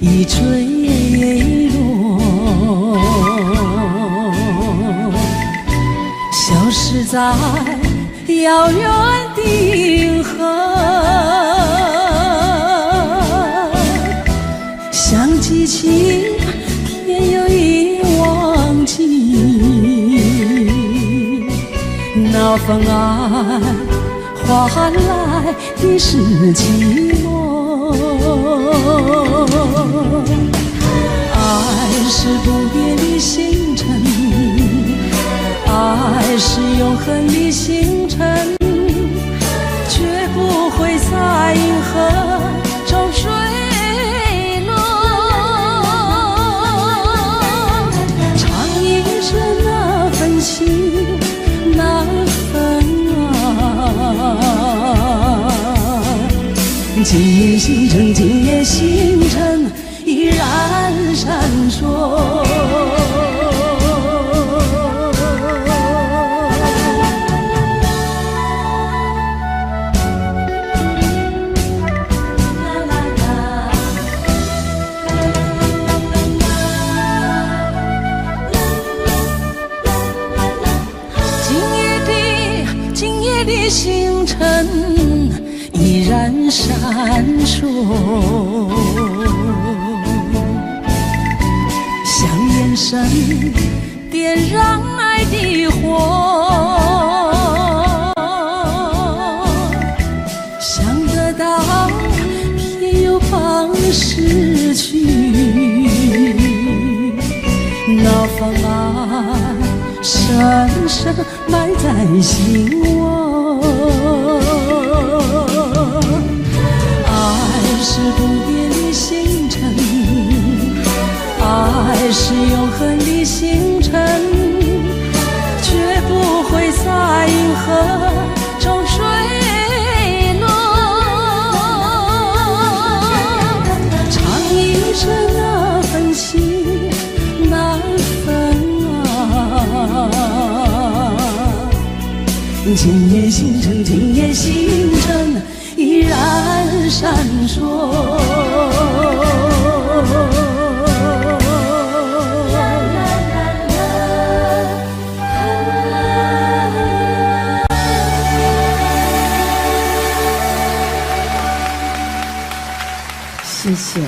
已墜落，消失在遙遠的銀河。想記起，偏又已忘記，那份愛換來的是寂寞。愛是不變的星辰，愛是永恆的星辰，絕不會在銀河中墜落。唱一着那份情，那份愛，今夜星辰，今夜星辰依然閃爍。今夜的星辰依然閃爍，像眼神點燃愛的火，想得到偏又怕失去，那份愛深深埋在心窩。愛是不變的星辰，愛是永恆的星辰，絕不會在銀河中墜落。唱一着那份情，那份愛，今夜星辰，今夜星辰依然閃爍。謝謝。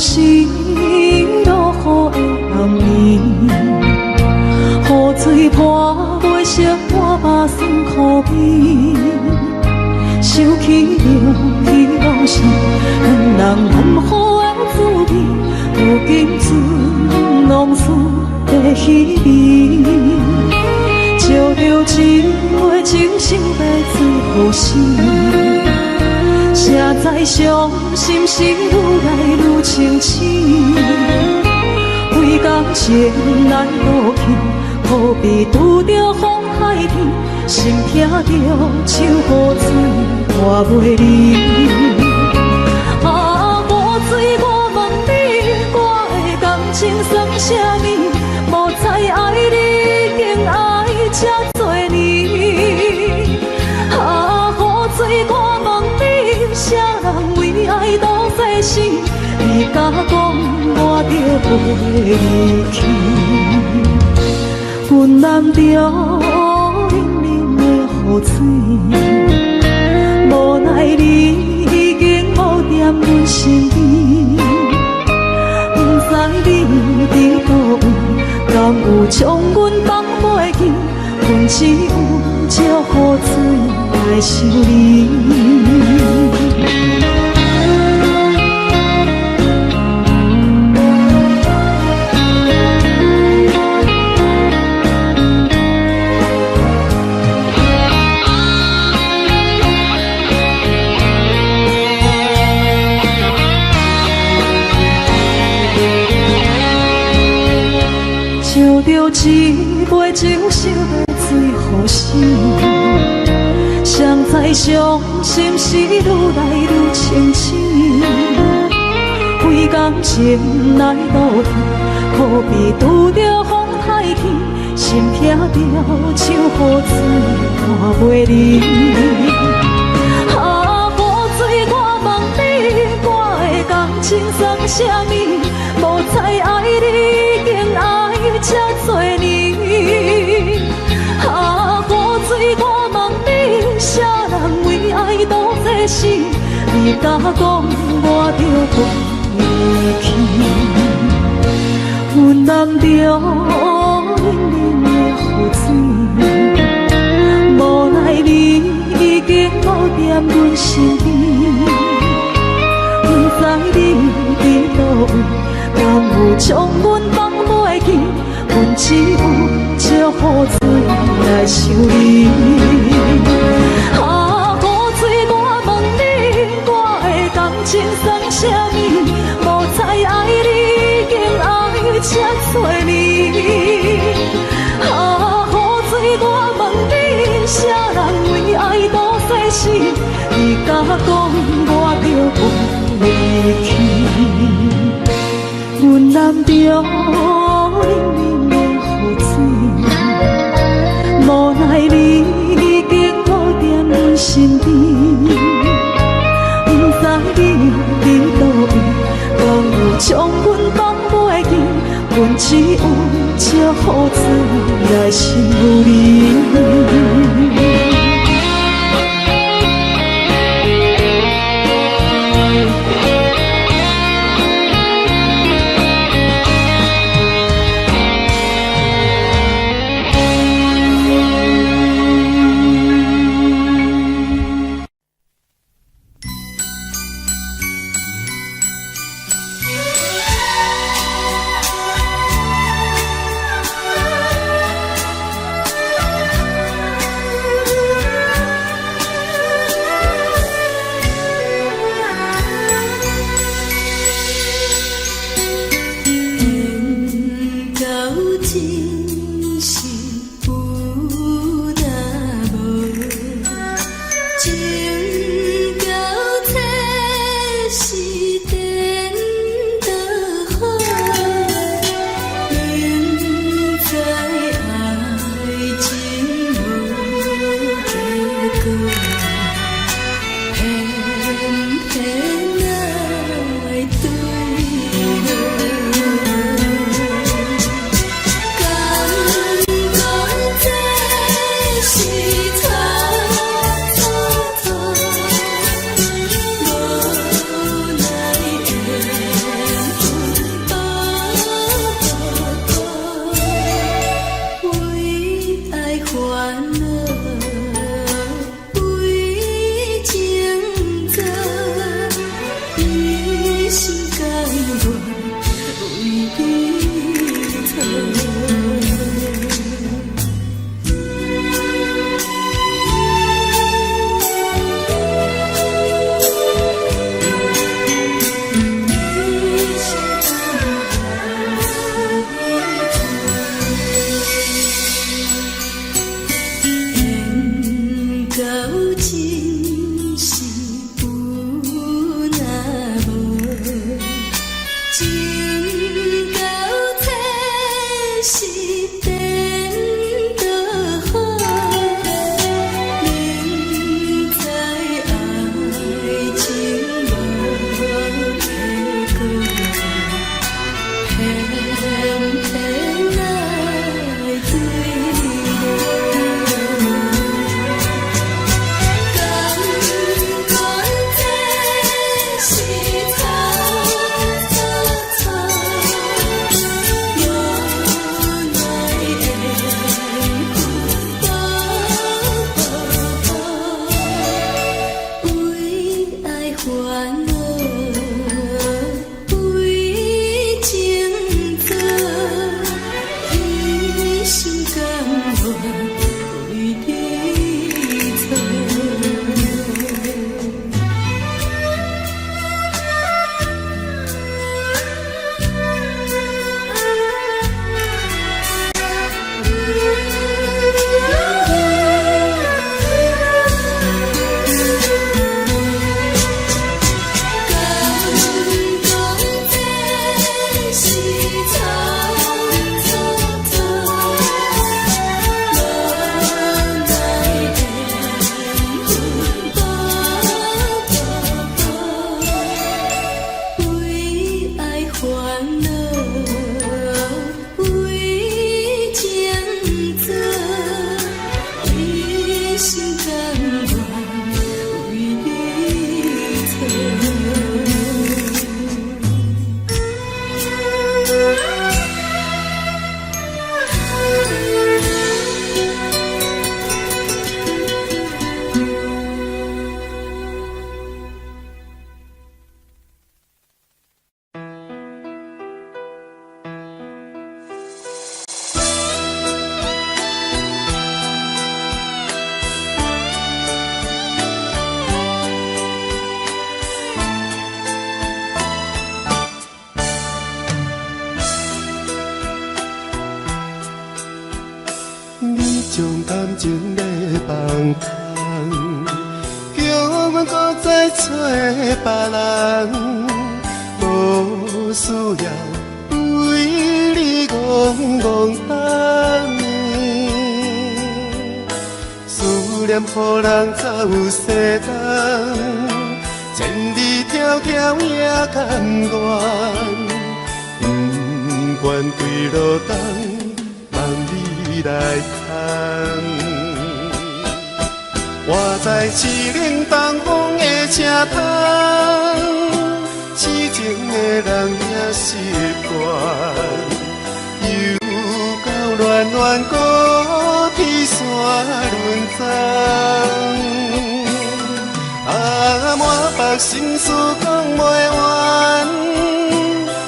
是落雨的暗暝，雨水泼袂熄我目酸苦味。想起着彼往事，阮人难好的滋味，如今剩浓思的稀微。照著一杯酒，想欲醉予死。谁知傷心事愈來愈清醒，為感情來落去，好比拄著風海天，心疼著像雨水泼袂離。啊，雨水，我問你，我的感情算啥物？無知愛你已經愛這多年。啊，雨水，我問你，啥人為愛賭生死？你敢講我著袂離去？阮淋著冷冷的雨水，無奈你已經無踮阮身邊，不知你佇佗位，敢有將阮放袂記？阮只有借雨水來想你。照著一杯酒，想欲醉予死。誰知傷心事愈來愈清醒，為感情來賭氣，可比拄著風海天，心疼著像雨水泼袂離。啊，雨水，我問你，我的感情算啥物？無知愛你已經愛這多年。啊，雨水，我問你，啥人為愛賭生死？你敢講我著袂去？阮淋著冷冷的雨水，無奈你已經無踮阮身邊，不知你佇佗位，敢有將阮放袂記？阮只有借雨水來想你。啊，雨水，我問你，我的感情算啥物？無知愛你已經愛這多年。啊，雨水，我問你，啥人為愛賭生死？你敢講我著袂去？阮淋著冷冷的雨水，無奈你已經無踮阮身邊，不知你佇佗位，敢有將阮放袂記？阮只有借雨水來想你。放空，叫阮閣再揣別人，無需要為你戇戇等。思念予人走西東，千里迢迢也甘願，不管幾落冬，望你來牽。我在凄冷東風的車窗，痴情的人也習慣，又到暖暖高鐵山輪站。啊，滿腹心事講袂完，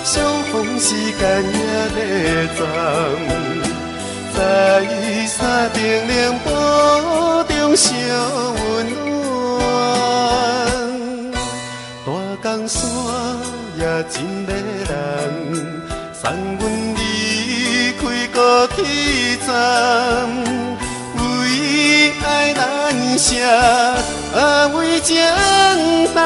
相逢時間也咧長，在三重寧波中相溫暖。大江山也真迷人，送阮離開高鐵站，為愛難捨，啊，為情重。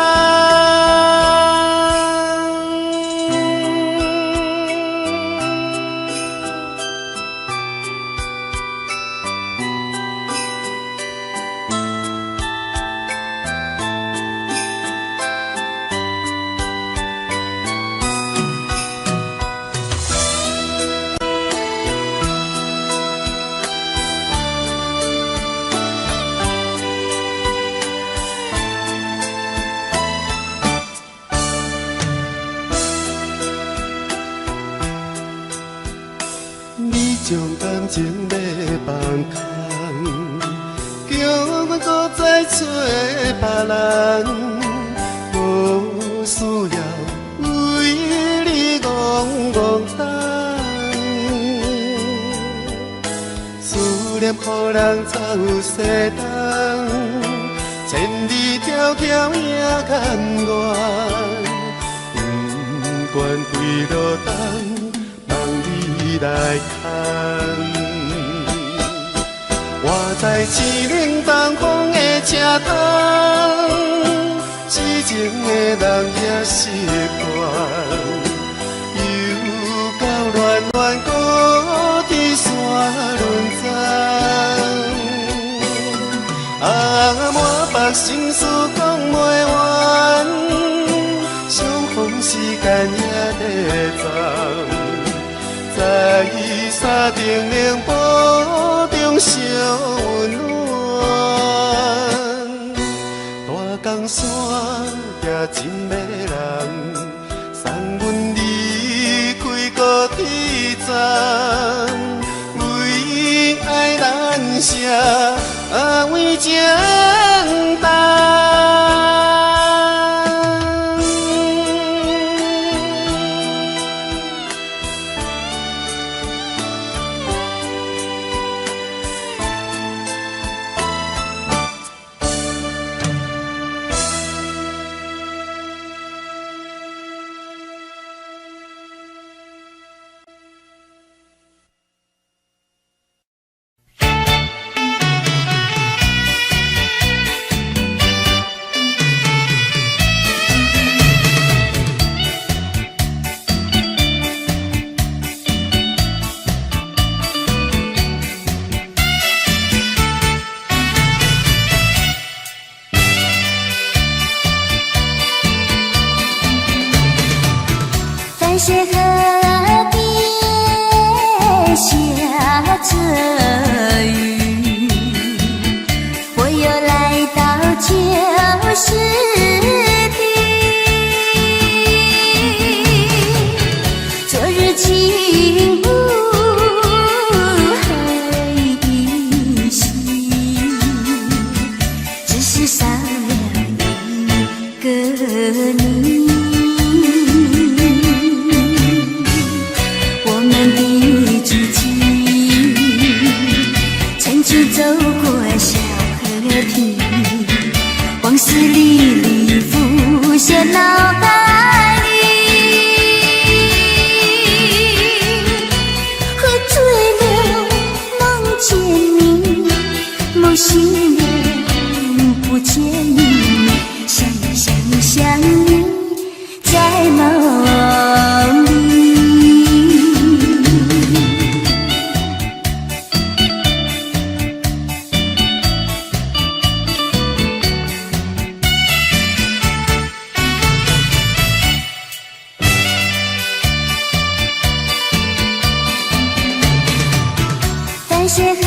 你將感情欲放空，叫阮閣再揣別人，無需要為你戇戇等。思念予人走西東，千里迢迢也甘願，不管幾落冬，望你來牽。我在凄冷東風的車窗，痴情的人也習慣，又到暖暖高鐵山輪站。啊，滿腹心事講袂完，相逢時間也咧長，在三重寧波中相溫暖。大江山也真迷人，送阮離開高鐵站，為愛難捨，啊，為情重。白雪河边下着雨，我又來到舊時地。昨日情霧還依稀，只是少了一個你。我們的知己曾經水河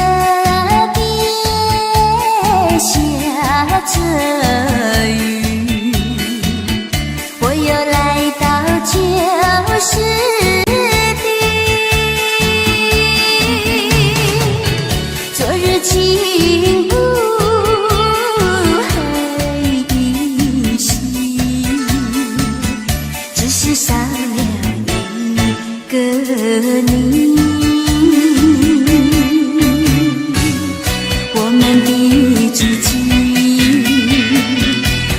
邊下著雨，我又來到舊時地。昨日情不還依稀，只是少了一個你。我們的足跡，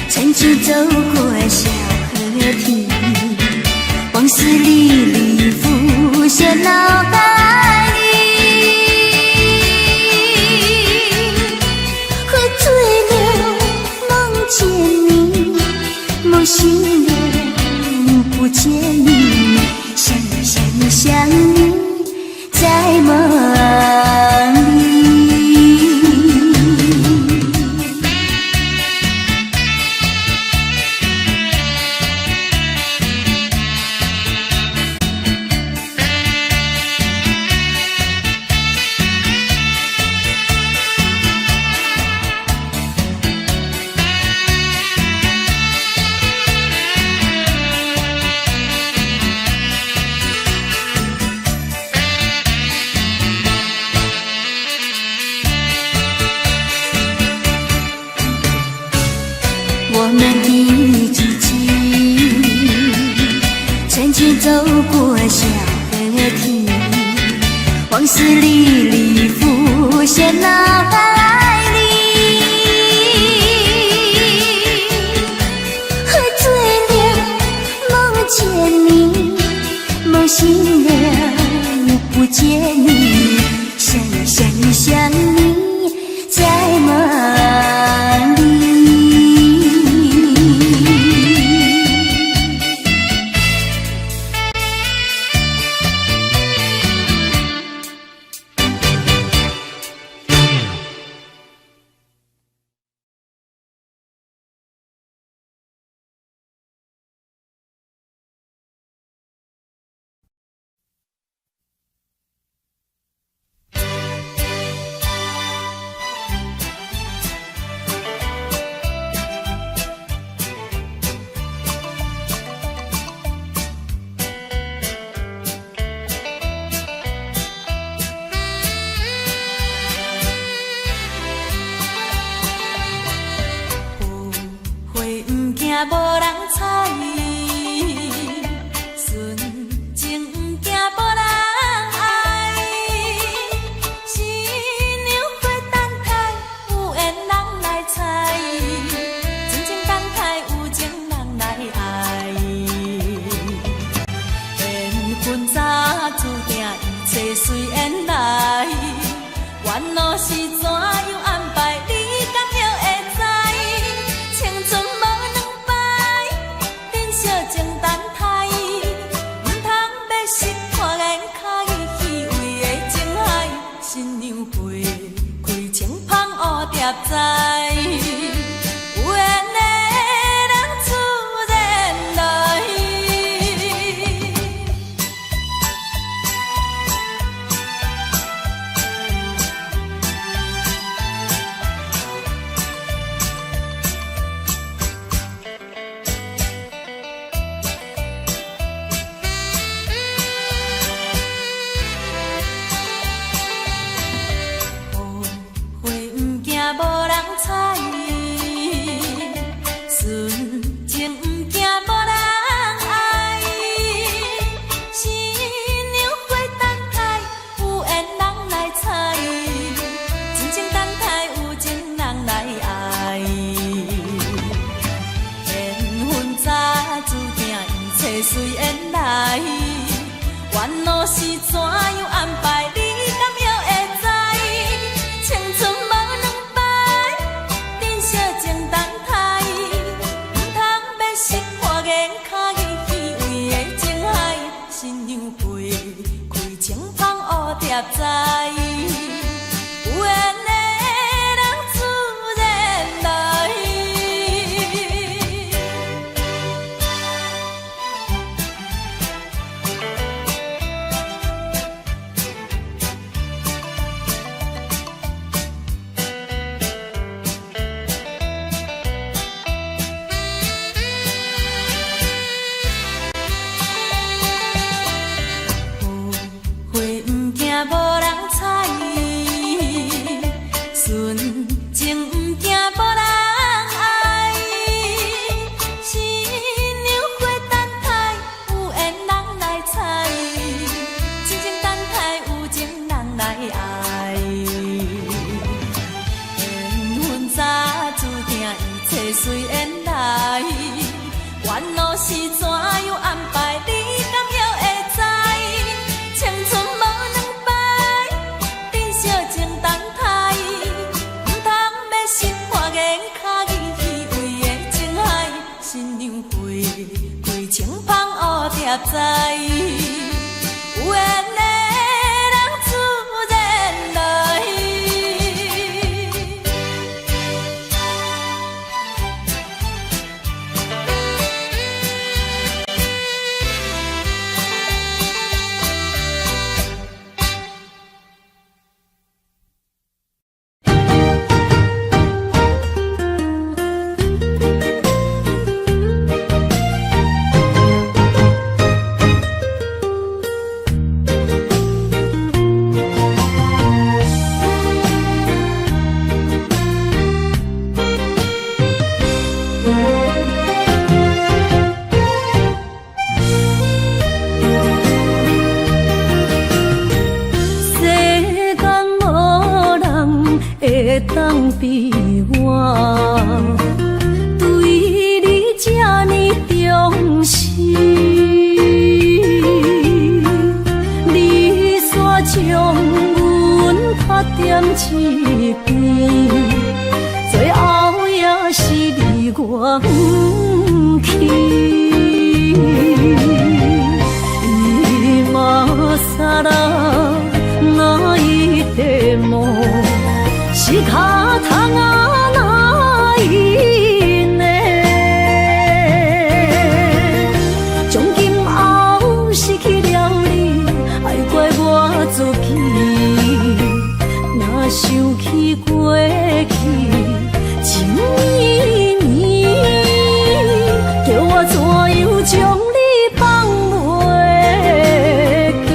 曾經走過小河堤，往事歷歷浮現腦海裡。喝醉了夢見你，夢醒了不見你，想你想你想你，在夢裡。我們的足跡，曾經走過小河堤，往事歷歷浮現腦海裡。喝醉了夢見你，夢醒了不見你，想你想你想你，在夢裡。花毋驚無人採，純情毋驚無人愛。新娘花等待，有緣人來採。純情等待，有情人來愛。緣分早注定，一切隨緣來。緣路是怎樣安排，你敢曉會知？青春無兩擺，珍惜情等待，毋通欲識破緣開，虛偽的情海。新娘花開清芳蝴蝶栽，有緣的人自然來。花毋驚無人採，純情毋驚無人愛。新娘花等待，有緣人來採。純情等待，有情人來愛。緣分早注定，一切隨緣來。緣路是怎樣安排，你敢曉會知？青春無兩擺，珍惜情等待，毋通欲識破緣開，虛偽的情海。新娘花開清芳蝴蝶栽，有緣的人自然來。前路是怎樣安排？你敢猶會知？青春無兩擺，珍惜情等待，毋通欲失破眼跤去虚伪的情海。新娘花开穿芳蝴蝶知，有緣的人自然來。世間無人會當比我，對你這呢重視。你煞將阮拍踮一邊，最後也是離我遠去。今更泣いても仕方がないね。從今後失去了你，愛怪我自己。若想起過去情綿綿，叫我怎樣將你放袂記？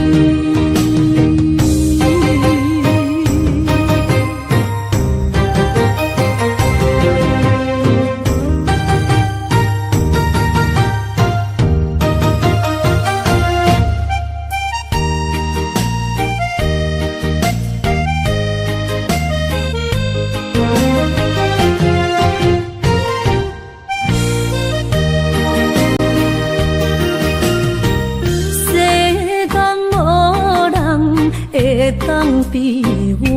世間無人會當比我，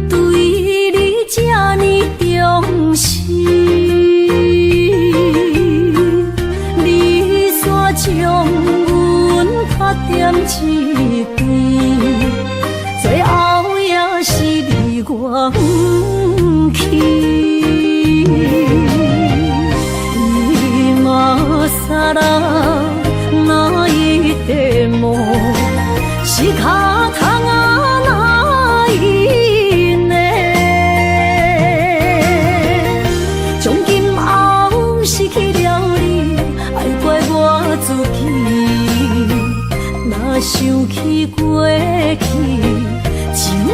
對你這呢重視。你煞將阮拍踮一邊，最後也是離我遠去。今更泣いても仕方がないね。從今後失去了你，愛怪我自己。若想起過去情綿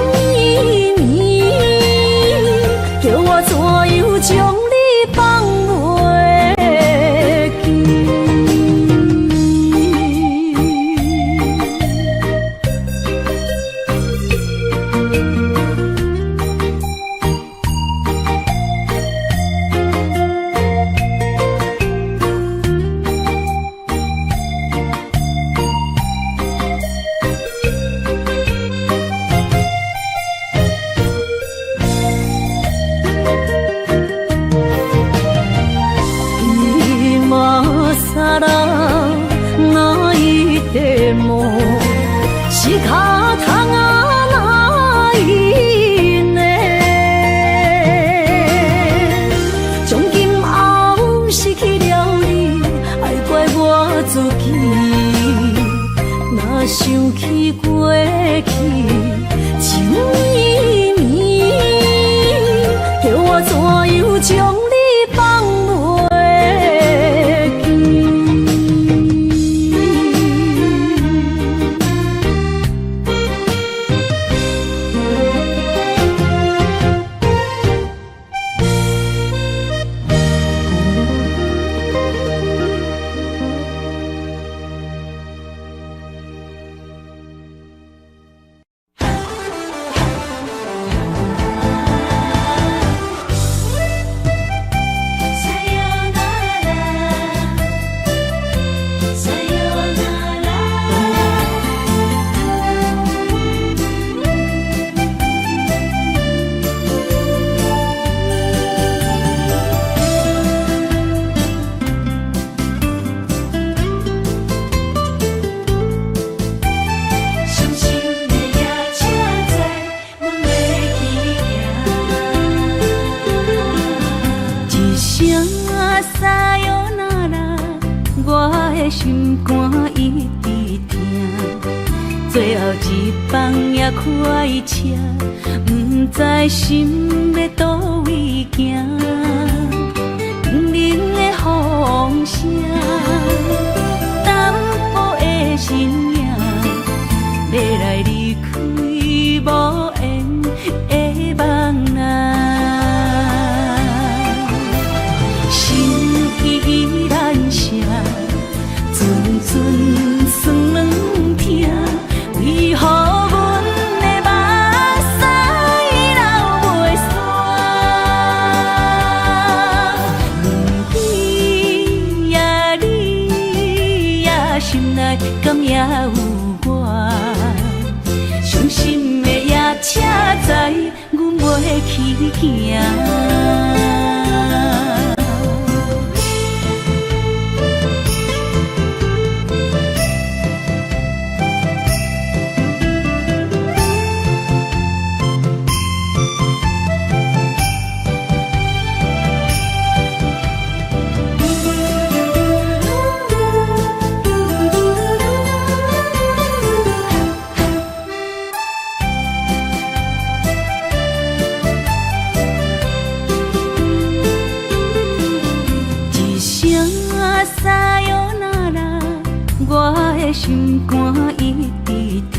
綿，叫我怎樣將你放袂記？今更泣いても仕方がないね。從今後失去了你，愛怪我自己。若想起過去情綿綿，叫我怎樣將你放袂記？さよなら，我的心肝一直疼。最後一班也開車，毋知心欲佗位行。冷的風聲，淡薄的身影，欲來離開無緣的夢啊。心意難捨，陣陣酸軟疼，為何阮的目屎流袂煞？你呀你呀，心內敢也有我？傷心的夜車載，阮袂去行。一聲さよなら，我的心肝一直疼。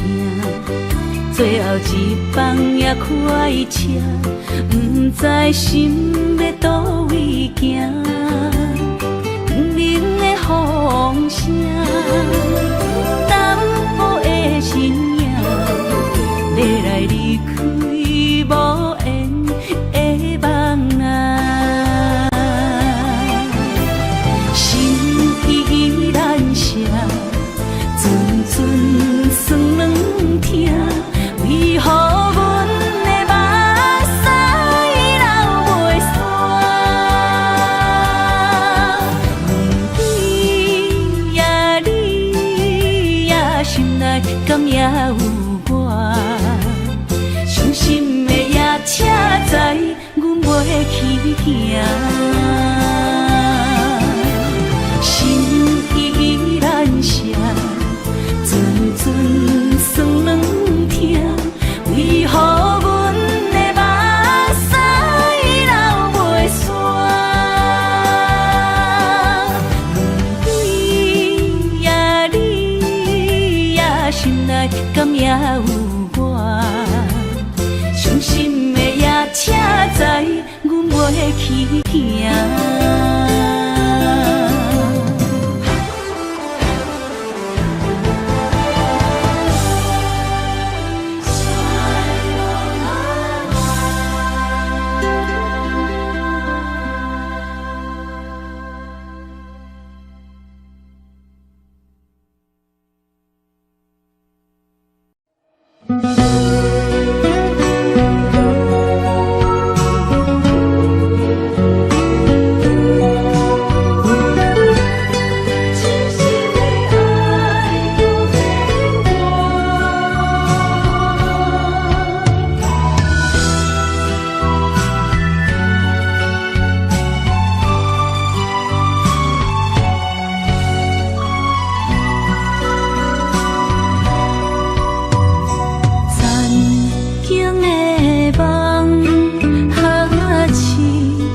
最後一班也開車，毋知心欲佗位行。冷的風聲，淡薄的身影，欲來離開無緣的夢啊。心意難捨，陣陣酸軟疼，為何阮的目屎流袂煞？你呀你呀，心內敢也有我？傷心的夜車載，阮袂去行。心意難捨，陣陣酸軟疼，為何阮的目屎流袂煞？你呀你呀，心內敢也有我？傷心的夜車載，阮袂去行。痴心的愛不變卦。残景的夢，哈痴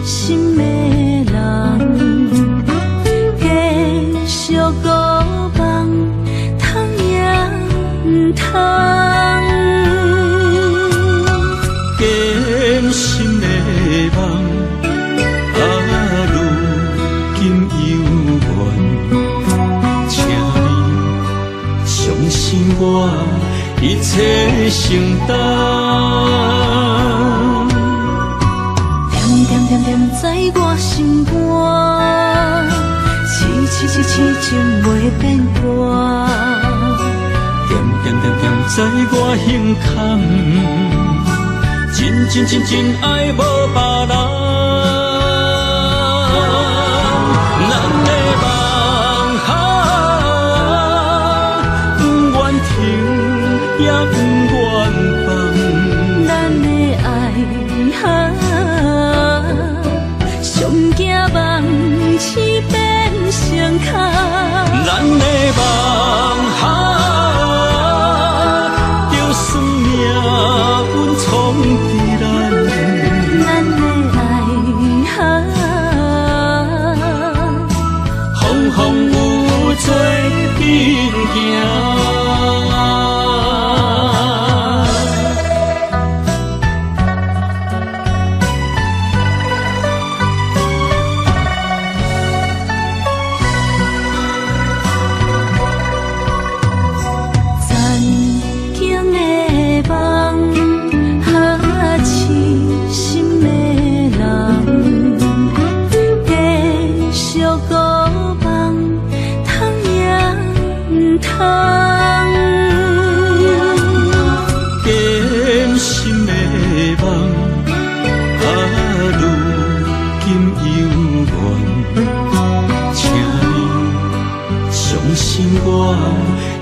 心的人，繼續孤夢，通也毋通。堅心的夢，啊，如今猶原，請你相信我，一切承擔。恬恬恬恬在我心肝，痴痴痴痴情袂變卦。恬恬恬恬在我胸坎，真真真真愛無別人。咱的夢啊，不願停也不願放。咱的愛啊，上驚夢一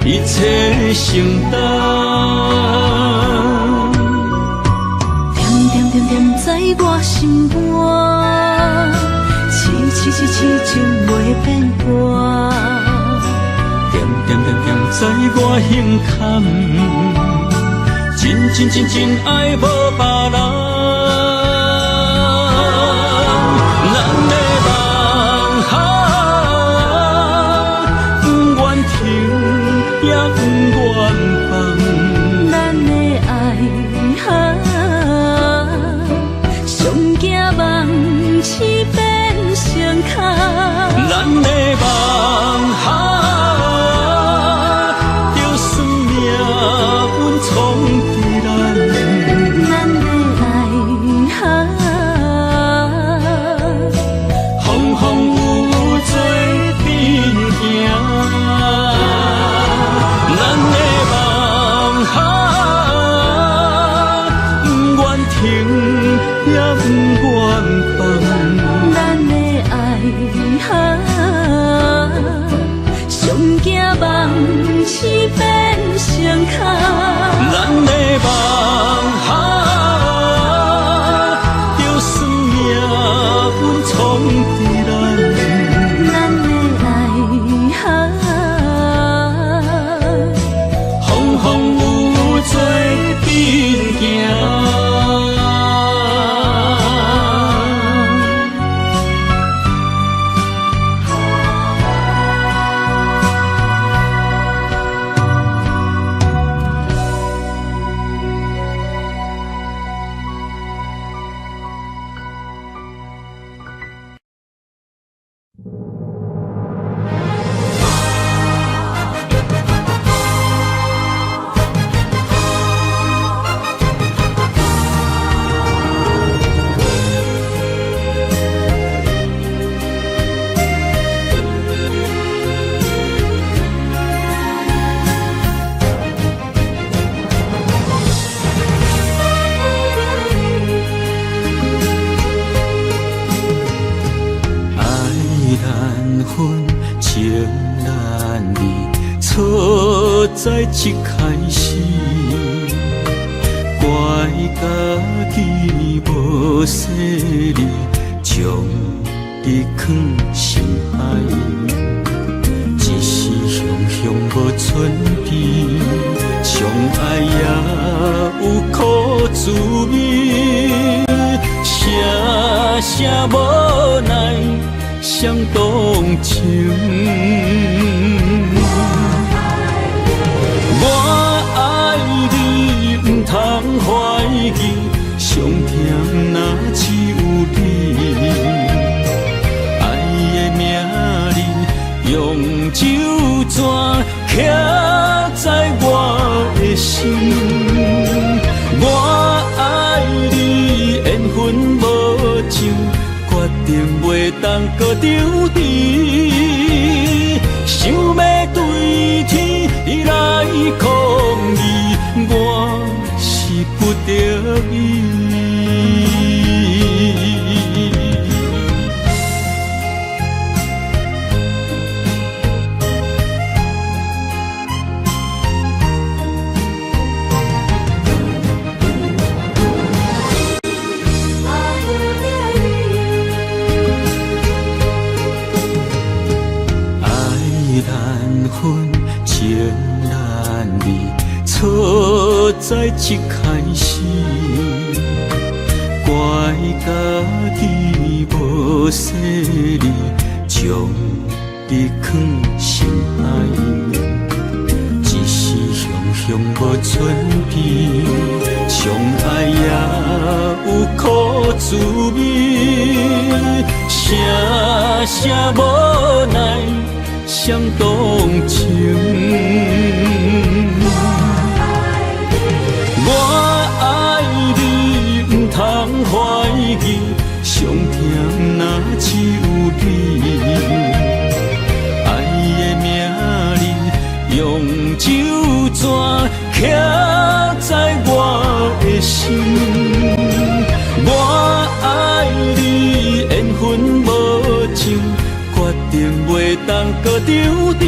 一切承擔。恬恬恬恬在我心肝，痴痴痴痴情袂變卦。恬恬恬恬在我胸坎，真真真真愛無別人。咱的夢啊，不願停也不願放。咱的愛啊，上驚夢醒變成空。咱的夢啊，就算命運創佇咱。咱的愛啊，風風雨雨做陣行。咱的夢啊，不願停也不願放。咱的愛啊，上驚夢醒變成空。咱的夢啊，就算命運創佇咱。咱的愛啊，風風雨雨做陣行。愛難分，情難離，錯在一開始，怪家己無細膩，將你藏心內，一時雄雄無準備，相愛也有苦滋味，聲聲無奈相動情。我愛你，毋通懷疑，上疼若只有你。愛的名字用酒泉刻在我的心。我愛你，緣分無上，決定袂當閣抽離。想欲對天來抗議，我是不得已。愛難分，情難離，錯在一開始，怪家己無細膩，將你藏心內，一時雄雄無準備，相愛也有苦滋味，聲聲無奈相動情。我愛你，毋通懷疑，上疼若只有你。愛的名字用酒泉刻在我的心。我愛你，緣分無上，決定袂當閣抽離。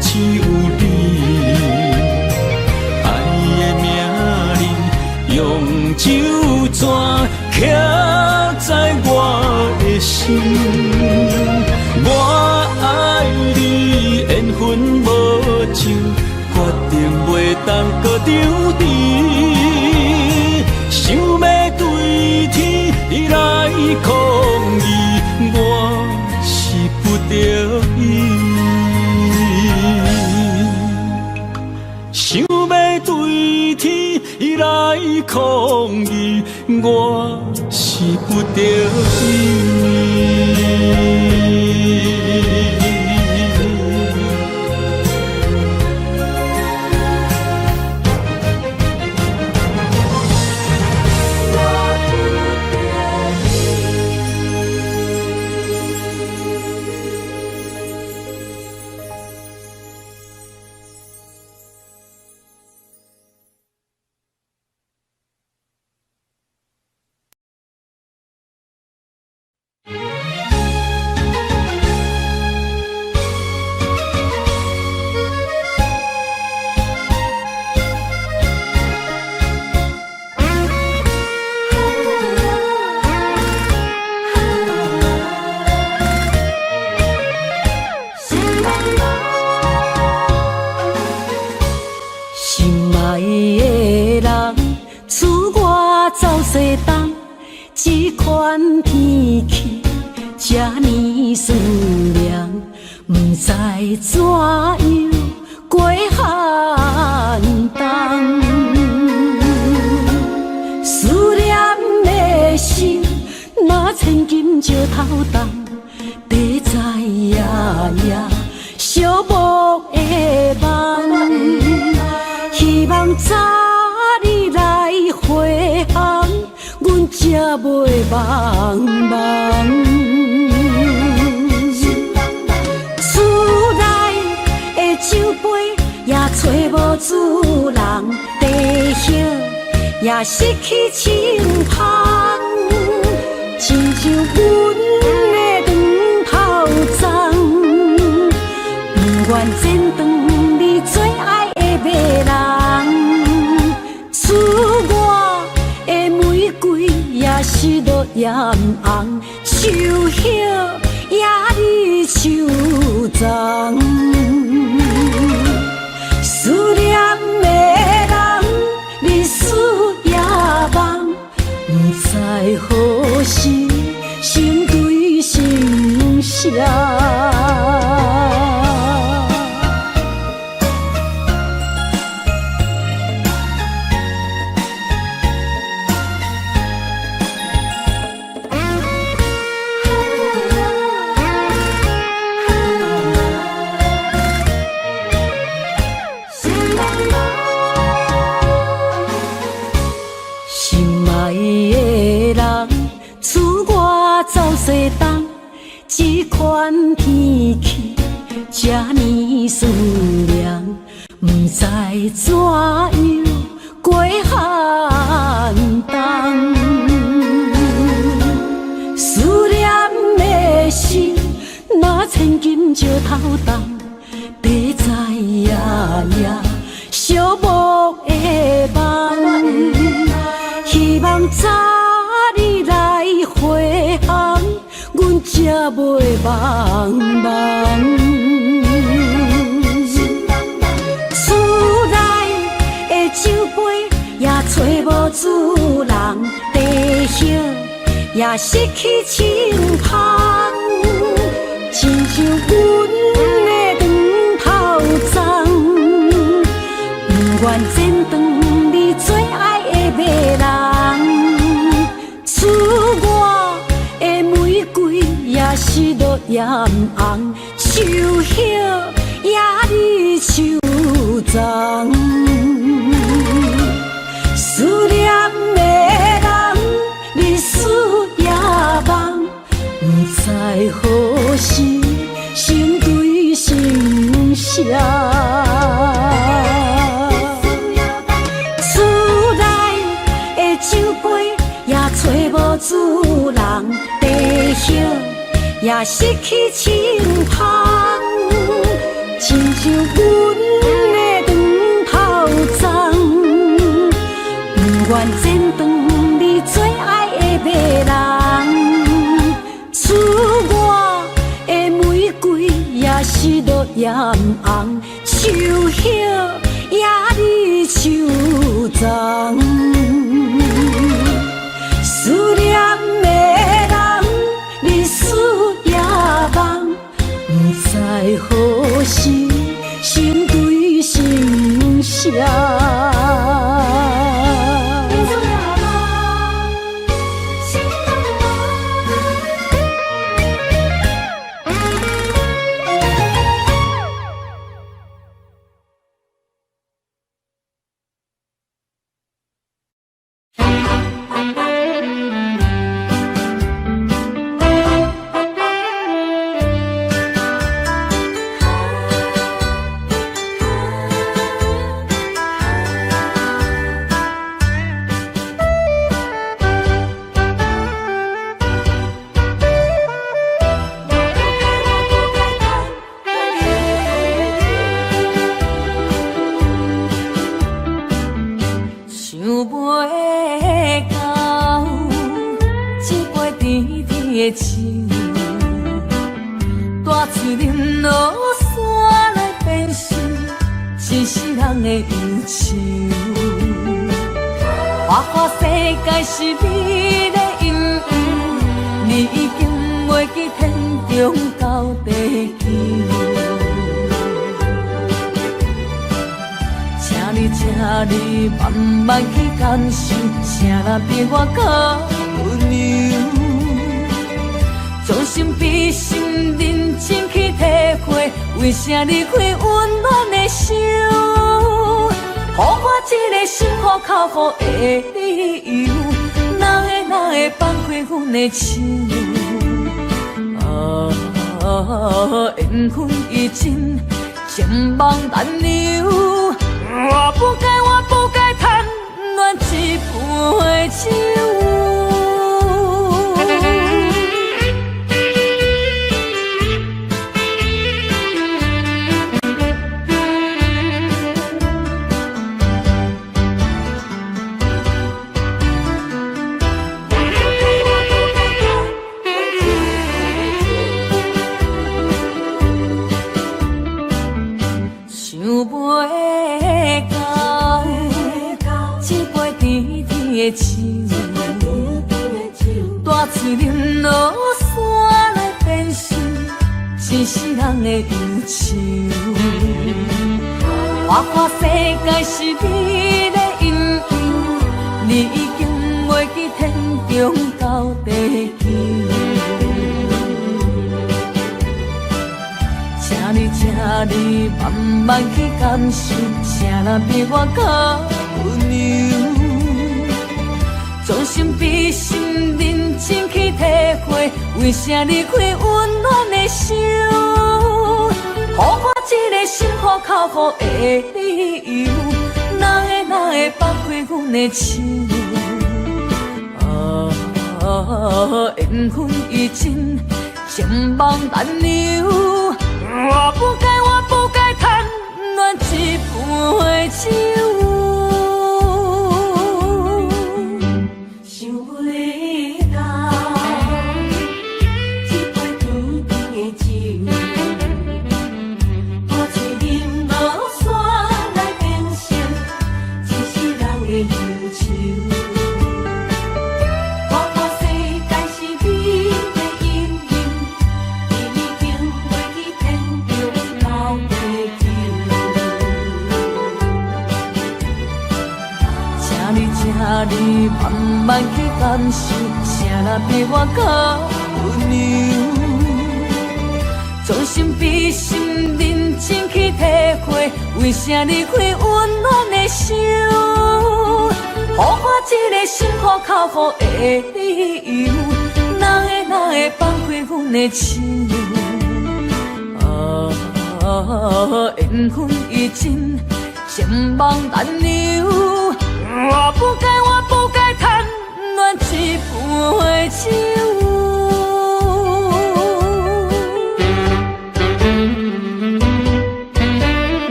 只有你。愛的名字用酒泉刻在我的心。我愛你，緣分無酒，決定袂當閣相持。想欲對天來抗議，我是不得已。想欲對天來抗議，我是不得已。心愛的人，自我走西東，這款天氣這呢思量，不知怎樣過寒冬。思念的心，若千金石頭重，地在夜夜寂寞的夢。希望早日來回航，阮才袂茫茫。厝內的酒杯也揣無主人，茶葉也失去清芳，親像阮的床頭鬃，不願剪斷你最愛的迷人。賜我的玫瑰也是落艷紅，樹葉也離樹欉。思念的人，日思夜夢，不知何時心對心相。心愛的人，自我走西東，這款天氣這呢思量，不知怎樣過寒冬。思念的心，若千金石頭重，地在夜夜寂寞的夢。希望早日來回航，阮才袂茫茫。厝內的酒杯也揣無主人，茶葉也失去清芳，親像阮的床頭鬃，不願剪斷你最愛的迷人。賜我的玫瑰也是落艷紅，樹葉也離樹欉。思念的人，日思夜夢，不知何時心對心相。厝內的酒杯也揣無主人，茶葉也失去清芳，親像阮的長頭鬃，不願剪斷你最愛的迷人。賜我的玫瑰也是落艷紅，樹葉也離樹叢。思念的人，日思夜夢，不知何時心對心相。我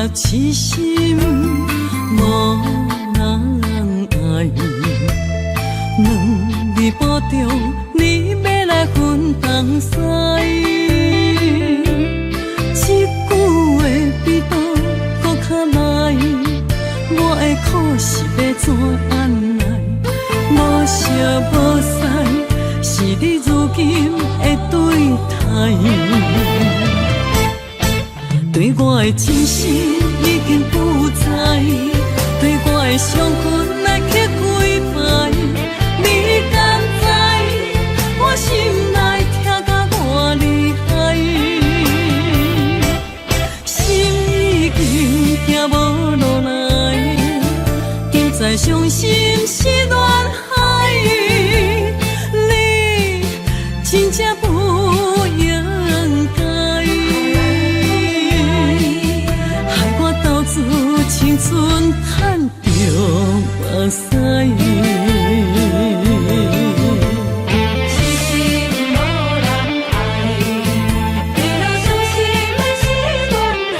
痴心無人愛，兩字保重，你欲來分東西。這句話比刀閣較來，我的苦是欲怎按捺？無相無似，是你如今的對待。對我的真心已經不在，對我的傷痕來刻幾擺，你敢知我心內疼甲偌厲害？心已經行無路來，敢知傷心是亂海，你真正不應該，害我投資青春趁著目屎。痴心無人愛，為了傷心的是戀海。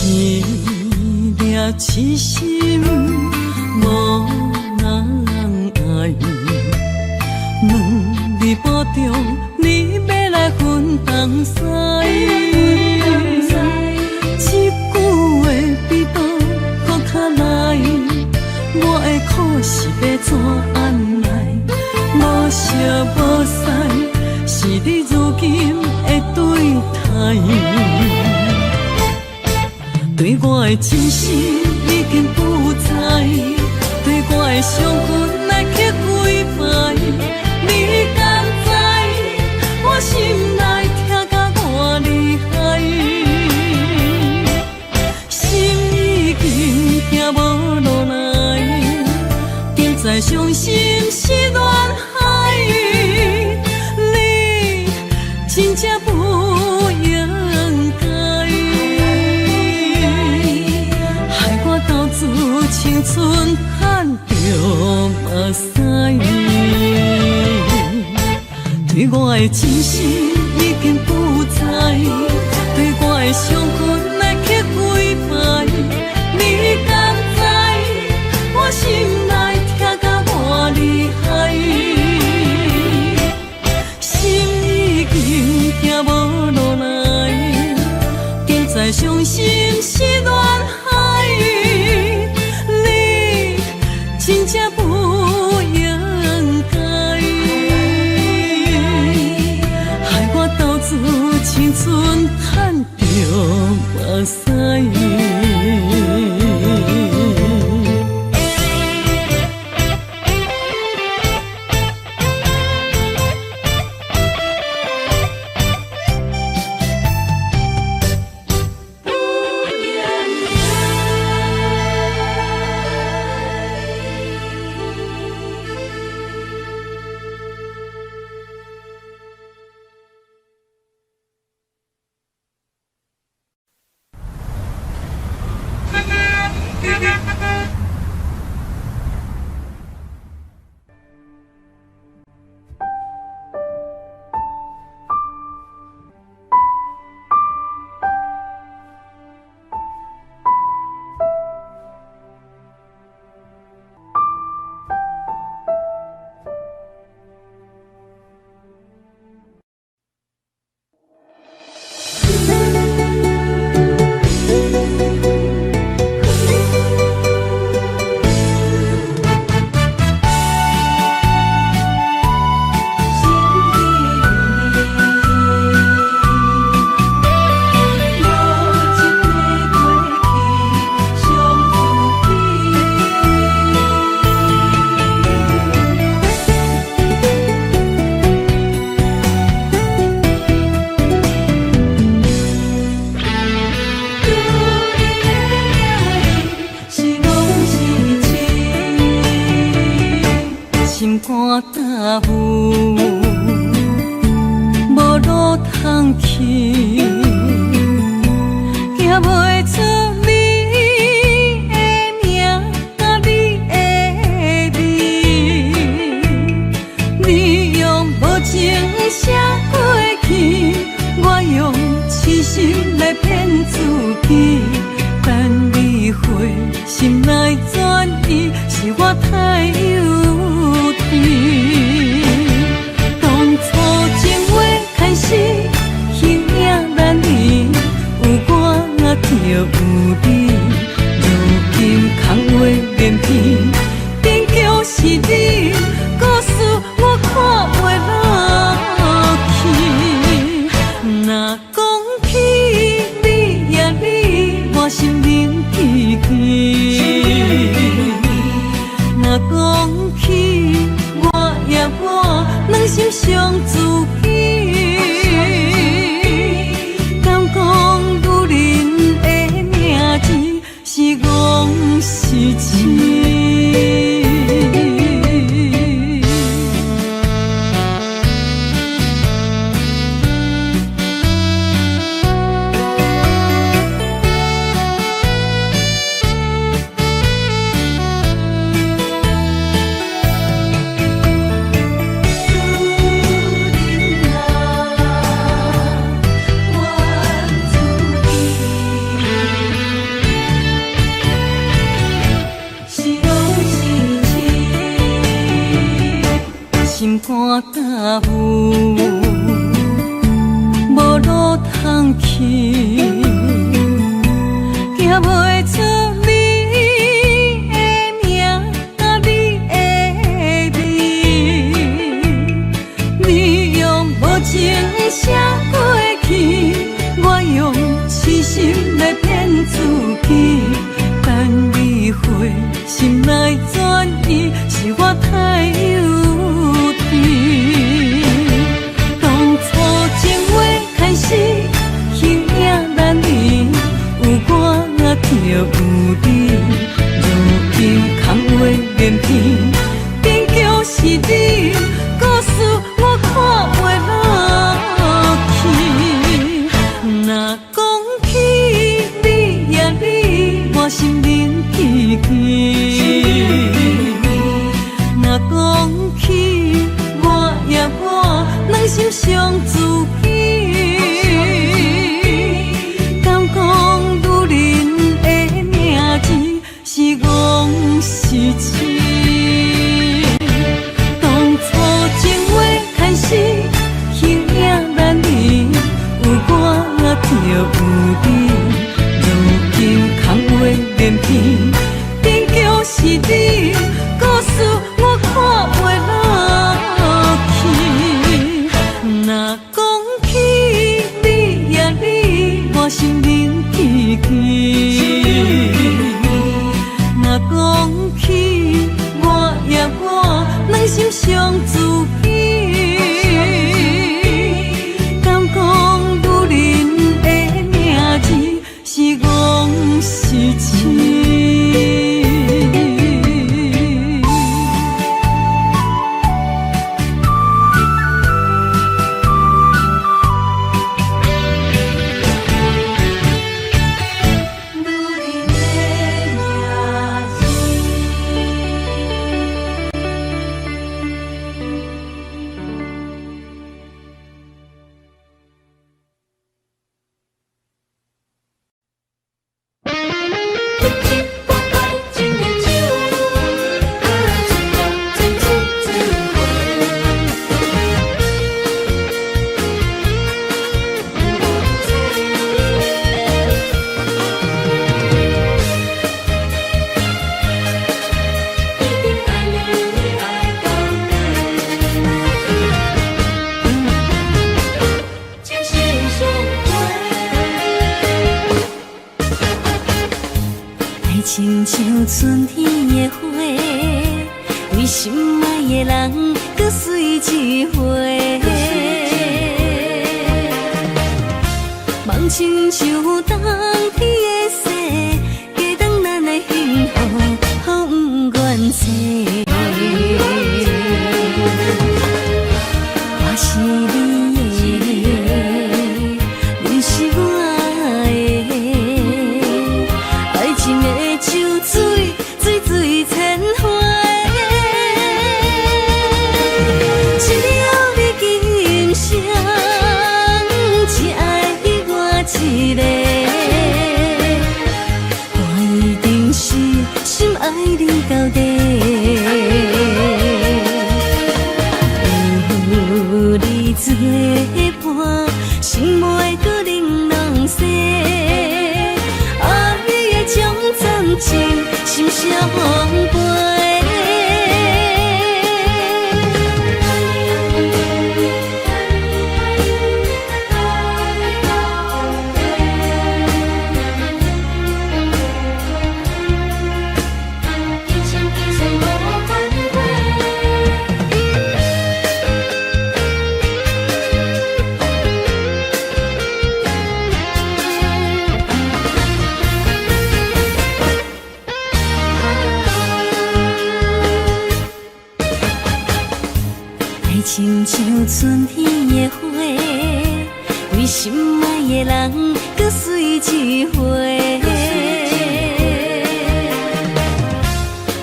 一粒痴心無人愛，兩字保重，你欲來分東西。這句話比刀閣較來，我的苦是欲怎按捺？無相無似，是你如今的對待。對我的真心已經不在，對我的傷痕來刻幾擺，你敢知我心內疼甲偌厲害？心已經行無路來，敢知傷心是亂海，你真正不應該，害我投資青春趁著目屎。對我的真心已經不在，對我的傷痕來刻幾擺，你敢知我心內疼甲偌厲害？心已經行無路來，敢知傷心是亂海，你真正不應該，害我投資青春趁著目屎。心肝担负，無路通去，行袂出你的名佮你的味。幼稚。當初情話開始，形影難離，有我就有你。如今空話連篇，變叫是你，故事我看袂落去。若講起你呀你，我心冷吱吱。若講起我呀我，兩心傷自己。敢講女人的名字是戇是痴？女人啊，怨自己，是戇是痴，心肝担负，無路通去，行袂出你的名，你的味。你用無情寫過去，我用痴心來騙自己。等你回心來轉意，是我太幼稚。當初情話開始，形影難離，有我就有你。如今空話連篇，變叫是你，故事我看袂落去。若講起你呀你，我心冷吱吱。若講起我呀我，兩心傷自己。敢講女人的名字是戇是痴？當初情話開始，形影難離，有我就有你。如今空話連篇，變叫是你，故事我看袂落去。若講起你呀你，我心冷吱吱。若講起我呀我，兩心傷自己。敢講女人的名字是戇是痴？女人的名字。愛親像春天的花，對心愛的人閣水一回。夢親像冬天的雪，加重咱的幸福，予不願說。我是你的，你是我的，愛情的酒醉，醉醉千回。只要你今生只愛我一个，我一定是深愛你到底。親像春天的花，為心愛的人閣水一回。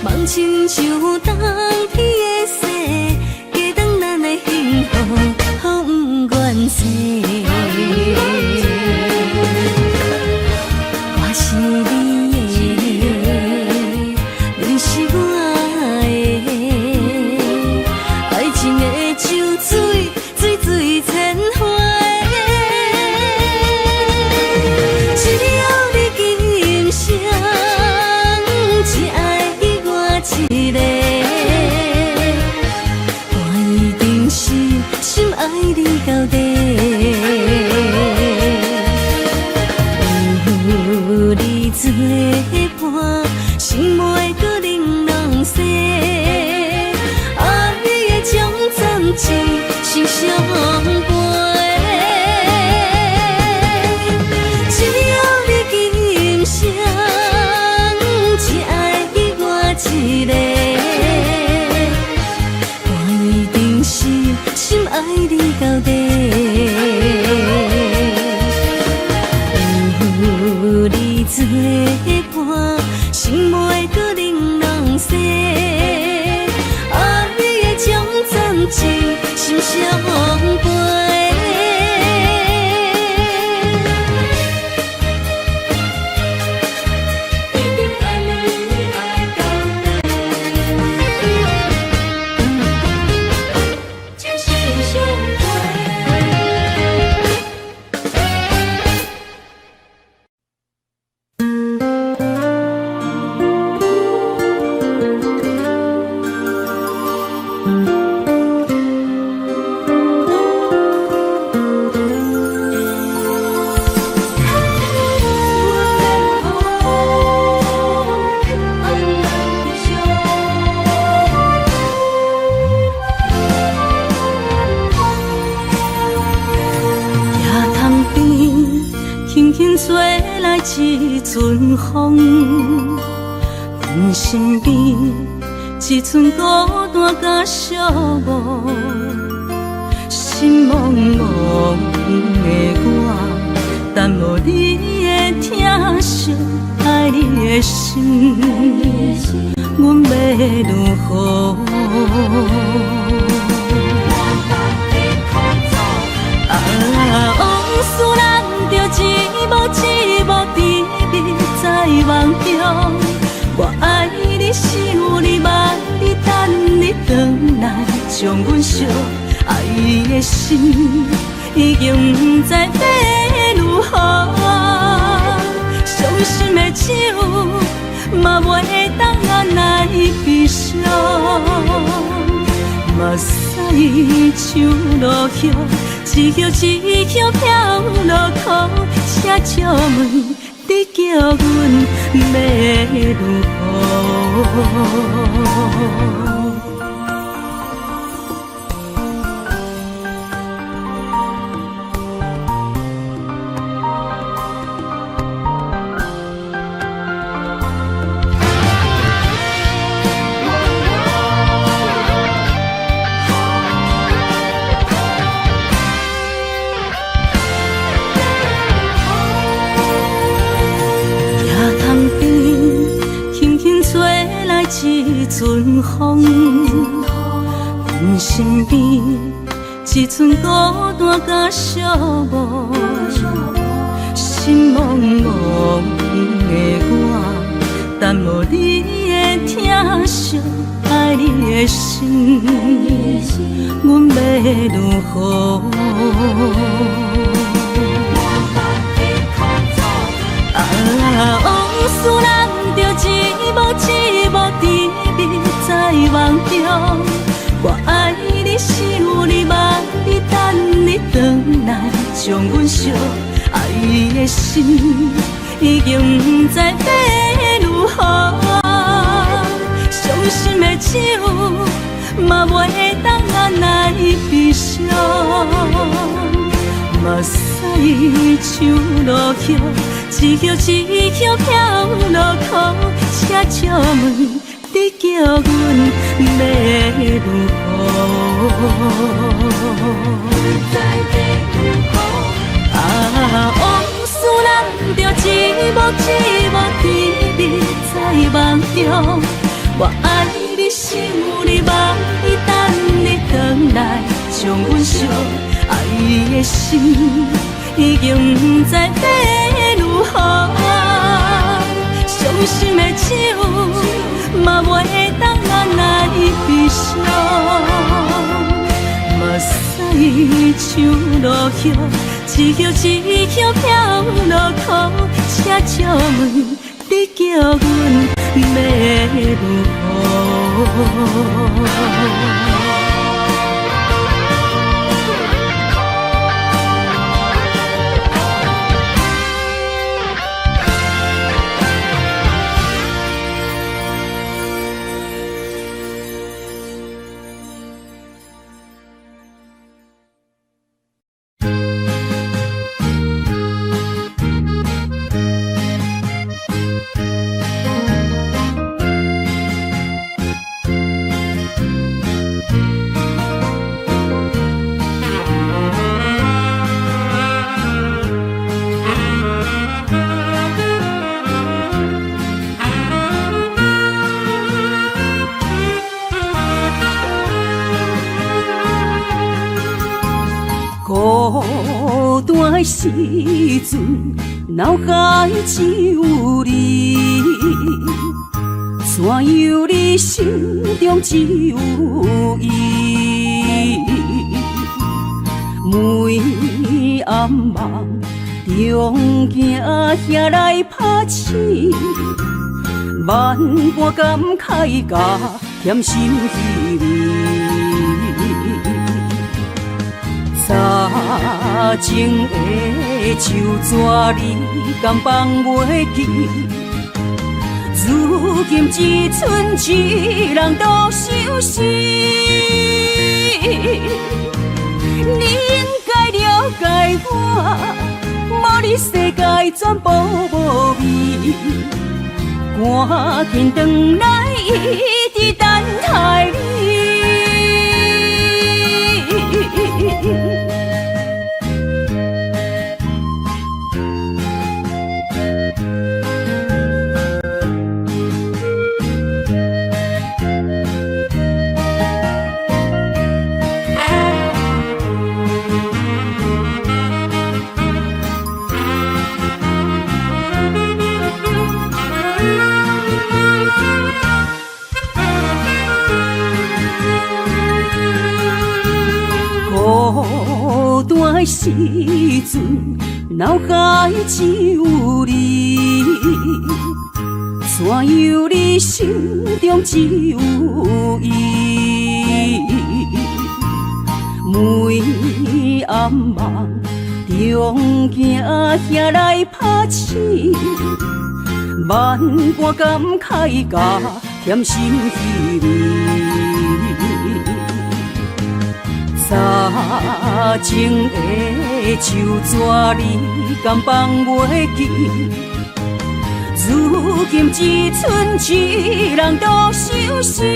夢親像冬天的雪，加重咱的幸福，予不願說。我是你的，你是我的，愛情的酒水，醉醉千回。只要你今生只愛我一个，我一定是深愛你到底。有你作伴，心袂阁冷落西，愛的将暂一生相陪。只要你今生只愛我一个，我一定是深愛你到底。有你作伴，心袂阁冷落西，愛的将暂一心相陪。一定愛你愛到底，一生相陪。夜窗邊，輕輕吹來一陣風，阮身邊一陣孤單佮寂寞，心茫茫的我，等無你的疼惜，愛你的心，阮欲如何？啊，往事咱就一幕一幕甜蜜在夢中。我愛你，想你，望你，等你轉來，將阮惜愛的心已經不知欲如何。傷心的酒嘛袂當來悲傷，目屎像落雨，一葉一葉飄落苦，請借問你叫阮欲如何？夜窗邊，輕輕吹來一陣風，阮身邊一陣孤單佮寂寞，心茫茫的我，等無你的疼惜，愛你的心，阮欲如何？啊，往事咱就一幕一幕甜蜜在夢中。我愛你，想你，望你，等你轉來，將阮惜愛的心已經不知欲如何。傷心的酒嘛袂當來悲傷，目屎像落雨，一葉一葉飄落苦，請借問你叫阮欲如何？啊，往事咱著一幕一幕甜蜜在夢中。我愛你，想你，望你，等你轉來，將阮惜愛的心已經不知欲如何。傷心的酒嘛袂當咱來悲傷。目屎像落葉，一葉一葉飄落苦，請借問你叫阮欲如何？孤單的時陣，腦海只有你，怎樣你心中只有伊？每暗夢中行遐來拍醒，萬般感慨佮甜心稀微。早情的手紙，你敢放袂記？如今只賰一人獨相思。你應該了解我，無你世界全部無味。趕緊轉來，一直等待你。孤單的時陣，腦海只有你，怎樣你心中只有伊？每暗夢中行遐來拍醒，萬般感慨佮甜心稀微。早情的手紙，你敢放袂記？如今只賰一人獨相思。你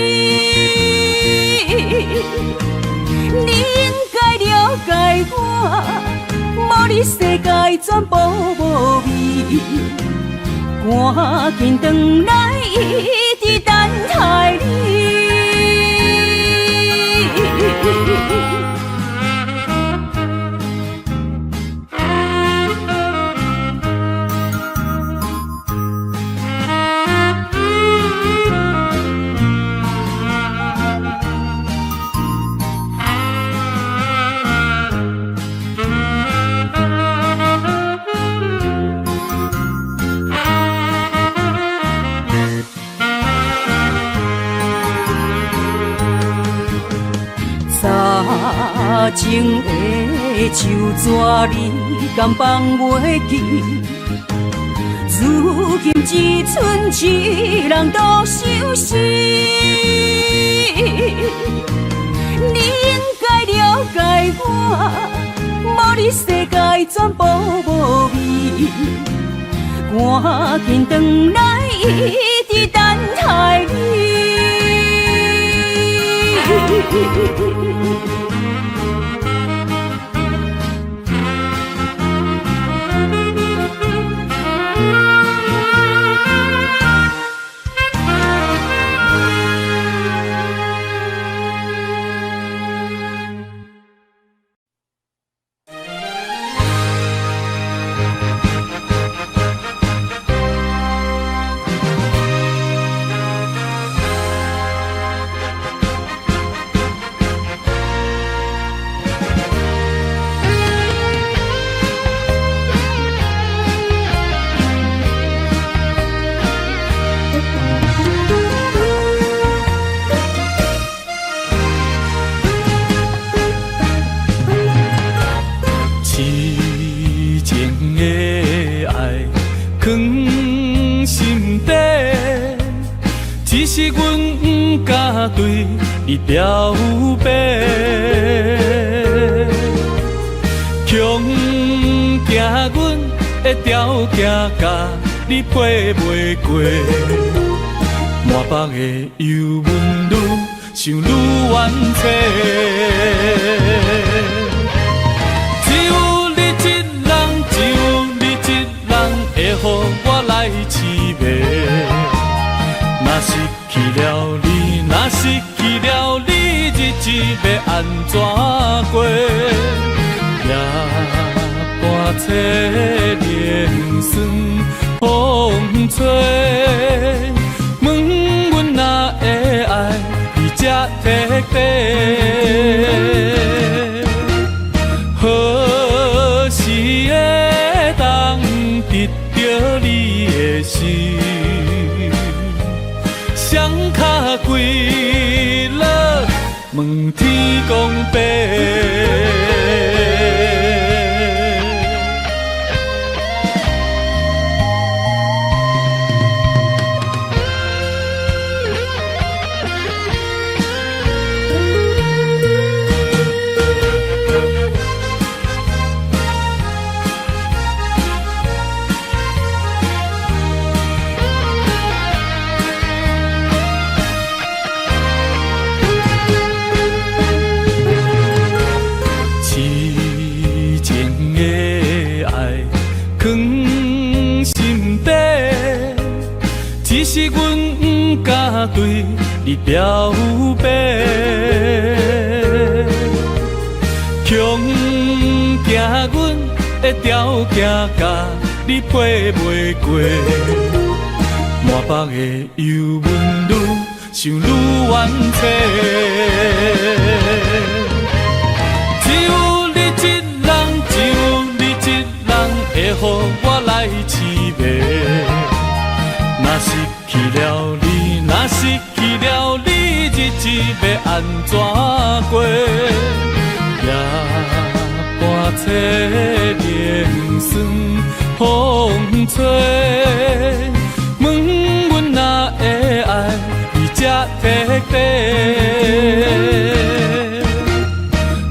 應該了解我，無你世界全部無味。趕緊轉來，一直等待你。早情的手紙，你敢放袂記？如今只賰一人獨相思。你應該了解我，無你世界全部無味。趕緊轉來，一直等待你。痴情的愛藏心底，只是阮不敢對你表白。恐驚阮的條件佮你配袂過，滿腹的憂悶愈想愈冤凄。只有你一人，只有你一人會予我來痴迷。若失去了你，若失去了你，日子欲按怎過？夜半凄凉霜風吹，問阮哪會愛你這徹底？何時會當得著你的心？雙跤跪落問天公伯。痴情的愛藏心底，只是阮不敢對你表白。恐驚阮的條件佮你配袂過，滿腹的憂悶愈想愈冤凄。只有你一人，只有你一人會予我來痴迷。若失去了你，若失去了你，日子欲按怎過？夜半凄凉霜風吹，問阮哪會愛你這徹底？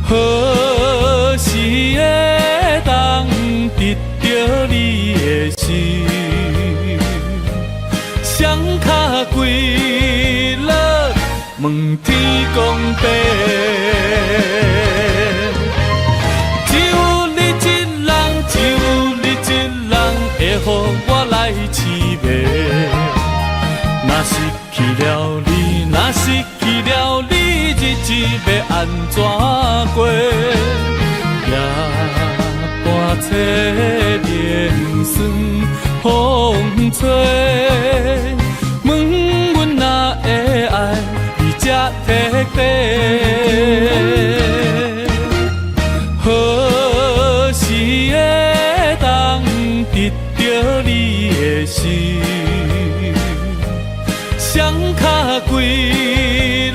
何時會當得著你的心？雙跤跪落問天公伯。只有你一人，只有你一人會予我來痴迷。若失去了你，若失去了你，日子欲按怎過？夜半凄凉霜風吹，問阮哪會愛你這徹底？何時會當得著你的心？雙跤跪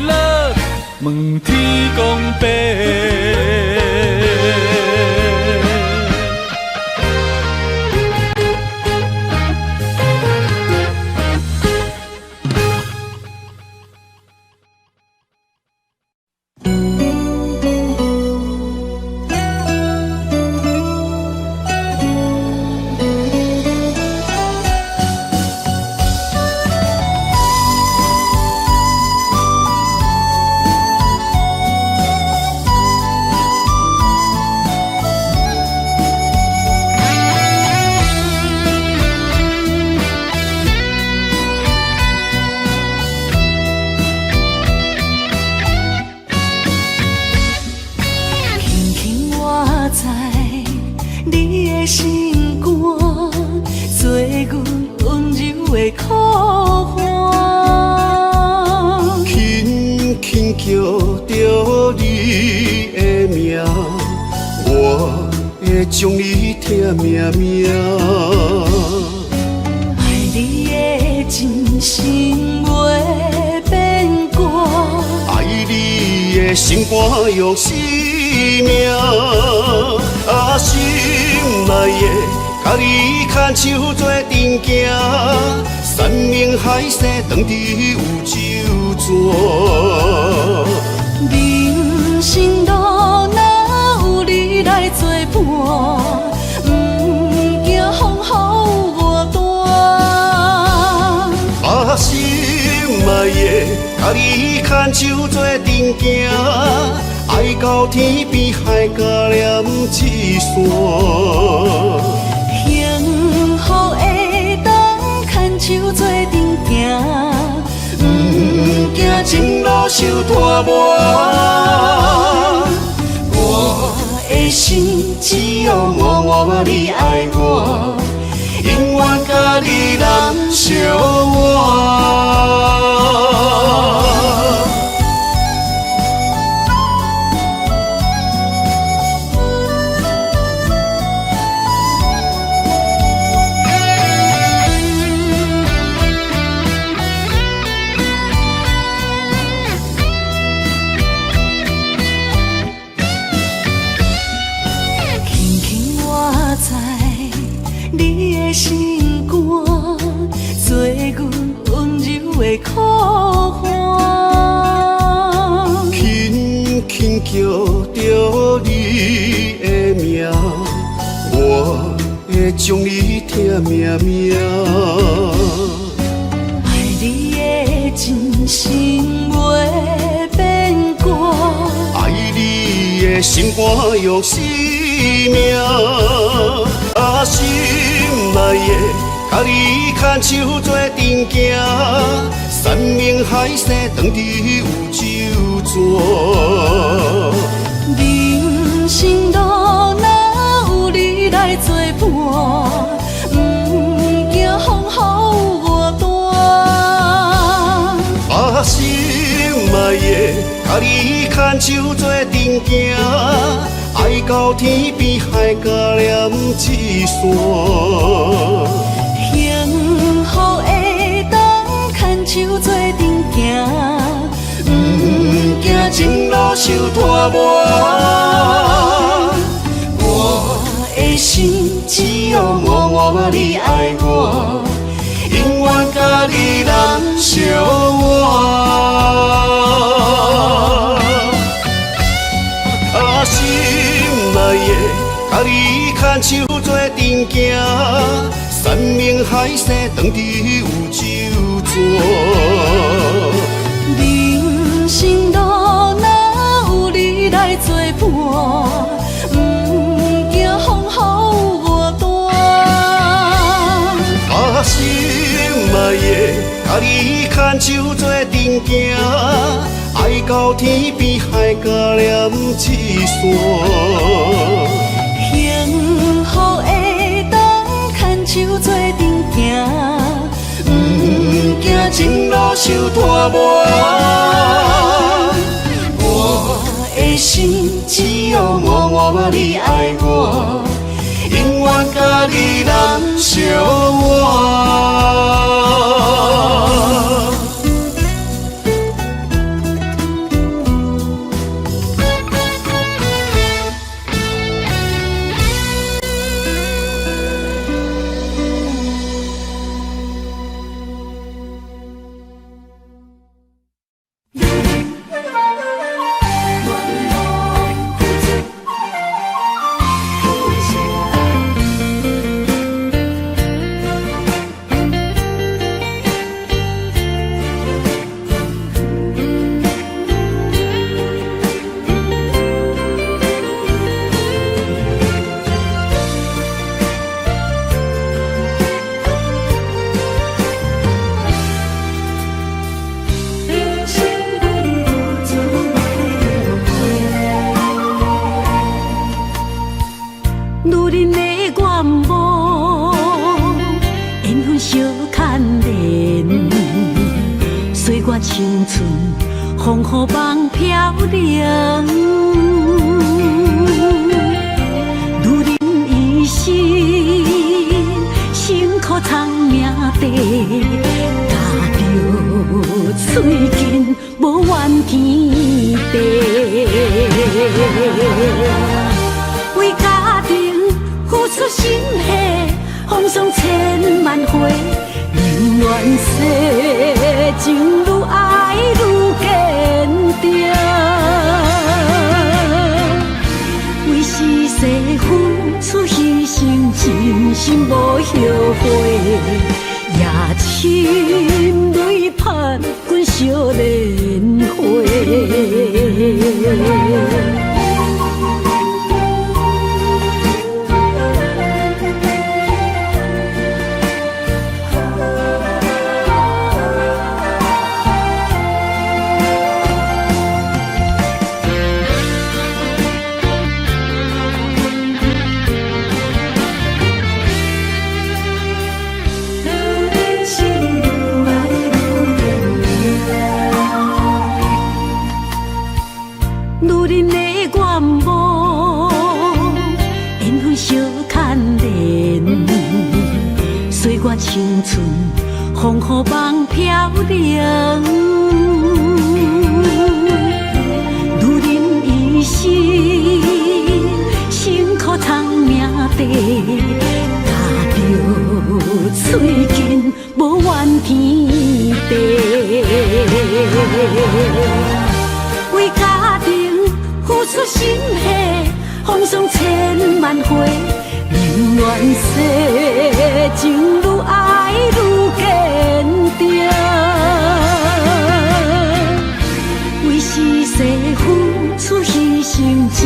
落問天公伯。輕叫著你的名，我會將你疼命命。愛你的真心袂變過，愛你的心肝用生命，啊，心愛的，佮你牽手做陣行，山盟海誓當佇有酒泉。人生路若有你來作伴，毋驚風雨有偌大。啊，心愛的，佮你牽手做陣行，愛到天邊海角連一線。幸福會當牽手做陣行，毋驚情路受拖磨。我的心只有我我你愛我，永遠佮你難相換。輕輕倚在你的心肝，做阮溫柔的靠岸。輕輕叫著你的名，我會將你疼命命。愛你的真心袂變過，愛你的心肝用生命，啊，心愛的，佮你牽手做陣行，山盟海誓當佇有酒泉。人生路若有你來作伴，毋驚風雨有偌大。啊，心愛的，佮你牽手做陣行，愛到天邊海角連一線。幸福會當牽手做陣行，毋驚情路受拖磨。我的心只有我我你愛我，永遠佮你難相換。啊，心愛的，佮你牽手做陣行，山盟海誓當佇有酒泉。人生路若有你來作伴，毋驚風雨有偌大。啊，心愛的，佮你牽手做陣行，愛到天邊海角連一線。幸福會當牽手做陣行，毋驚情路受拖磨。我的心只有我我你愛我，永遠佮你難相換。雨梦飘零。女人一生辛苦藏命地，咬著喙紧无怨天地，为家庭付出心血，风霜千万回，宁愿世情愈爱愈坚定。为时势付出牺牲，真心无后悔，也深泪盼阮惜莲花。女人的愿望，缘分相牵连，岁月青春，风雨梦飘零。女人一生辛苦藏命地，咬著喙紧无怨天地，为家庭付出心血，风霜千万回，宁愿世情愈爱愈坚定。为时势付出牺牲，真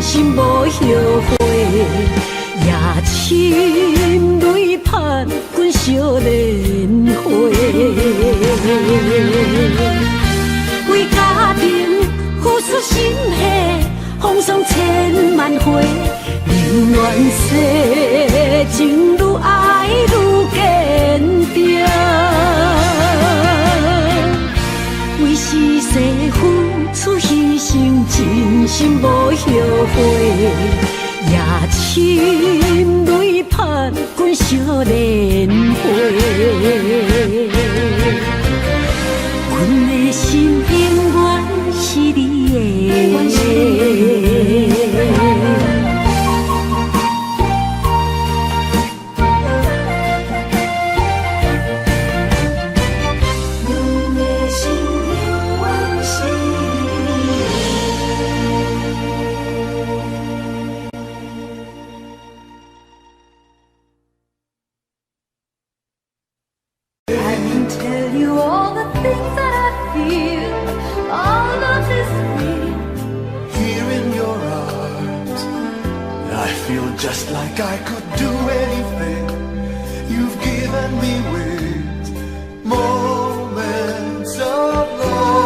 心无后悔，也深泪盼阮惜莲花。为家庭付出心血，风霜千万回，宁愿世情愈爱愈坚定。为时势付出牺牲，真心无后悔，也深泪盼阮惜莲花。阮的心永远是你的。I can tell you all the things that I feel. All love is real. Here in your arms, I feel just like I could do anything. You've given me wings, moments of love,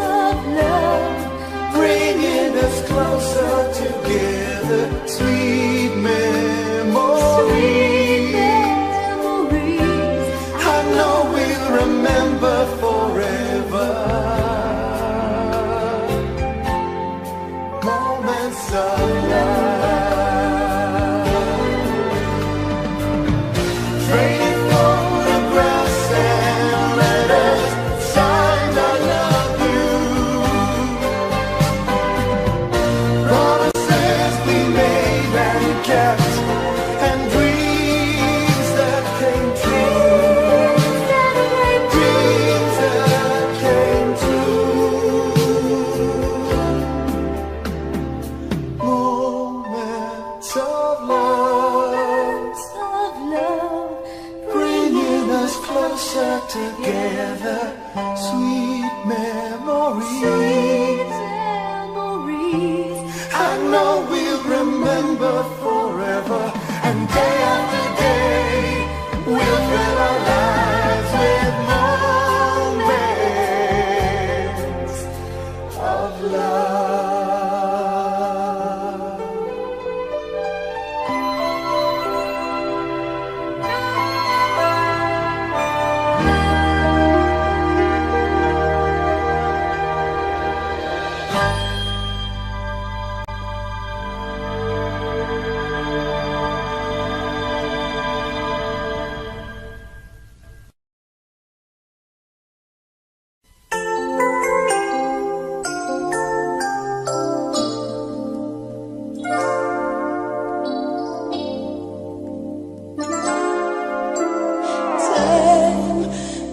Of love, bringing us closer together. Sweet memories. Sweet memories. I know we'll remember forever. Moments of love. Trading photographs and letters, signs I love you. Promises we made and kept, and dreams that came true. Dreams that came true. Moments of love, Of love, bringing us closer together. Sweet memories. Sweet memories. I know we'll remember forever, and day after day, we'll fill our lives with moments of love. Time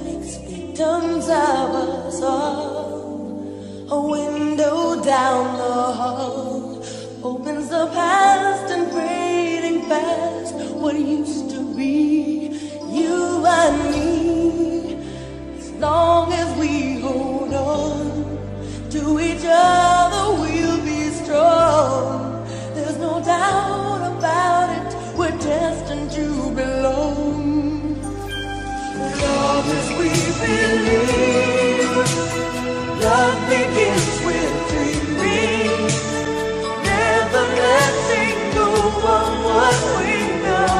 makes victims of us all. A window down the hall opens the past and fading fast what used to be you and me. As long as we hold on to each other, we'll be strong. There's no doubt about it, we're destined to belong. Long as we believe, love begins with dreaming, never letting go of what we know.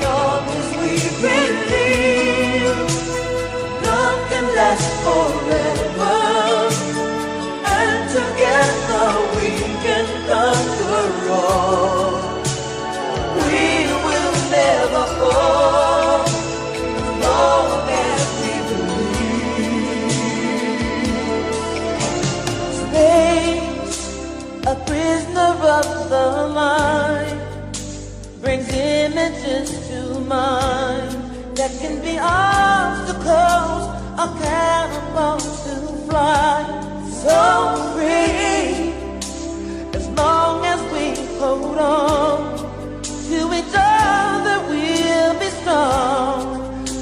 Long as we believe, love can last forever, and together we can conquer all. We will never fall, as long as we believe. Space, a prisoner of the mind, brings images to mind that can be obstacles or cannonballs to fly. So free, as long as we hold on to each other, we'll be strong.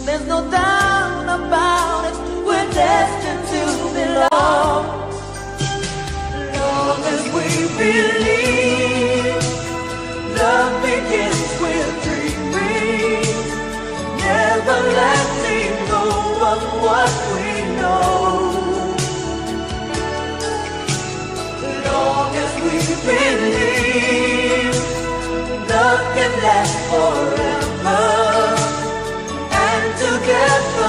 There's no doubt about it, we're destined to belong. Long as we believe, love begins with dreaming, never letting go of what we know. Long as we believe, love can last forever, and together